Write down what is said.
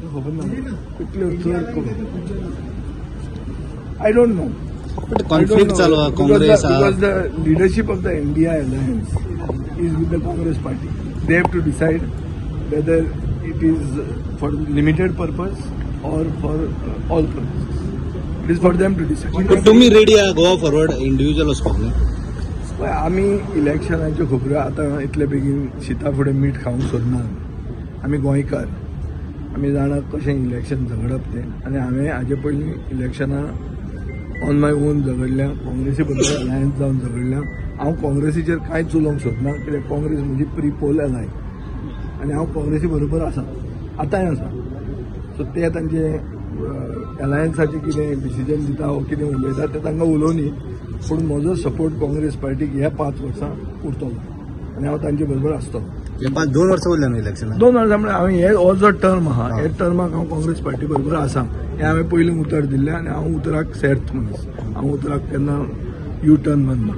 म्हाका खबर ना कितल्यो चड करून. I don't know. But conflict चालू आहा काँग्रेस आहा. Because the leadership of the India Alliance is with the Congress party. They have to decide whether it is for limited purpose or for all purposes. It is for them to decide. पण तुमी ready आहा Goa forward individual वचपाक न्ही? पळय, आमी इलेक्शनाच्यो खबऱ्यो आतां इतले बेगीन शिता फुडें मीठ खावंक सोदना. आमी गोंयकार, आमी जाणा कशें इलेक्शन झगडप तें. आनी हांवें हाजे पयलीं इलेक्शनां ऑन my own झगडल्या, काँग्रेसी बरोबर अलायन्स जावन झगडल्या. हांव काँग्रेसीचेर कांयच उलोवंक सोदना, कित्याक काँग्रेस म्हजी प्री पोल अलाय आनी हांव काँग्रेसी बरोबर आसा, आतांय आसा. सो ते तांचे अलायन्साचे कितें डिसिजन दिता वो कितें उलयता तें तांकां उलोवनी, पूण म्हजो सपोर्ट काँग्रेस पार्टीक ह्या 5 वर्सां उरतलो आनी हांव तांचे बरोबर आसतलो. हे 5, 2 वर्सां उरल्या न्हू इलेक्शनाक? 2 वर्सां म्हळ्यार हांवें हे हो जो टर्म आहा, हे टर्माक हांव काँग्रेस पार्टी बरोबर आसा हें हांवें पयलीं उतर दिल्लें आनी हांव उतराक सेर्त मनीस. हांव उतराक केन्ना यू टर्न मारना.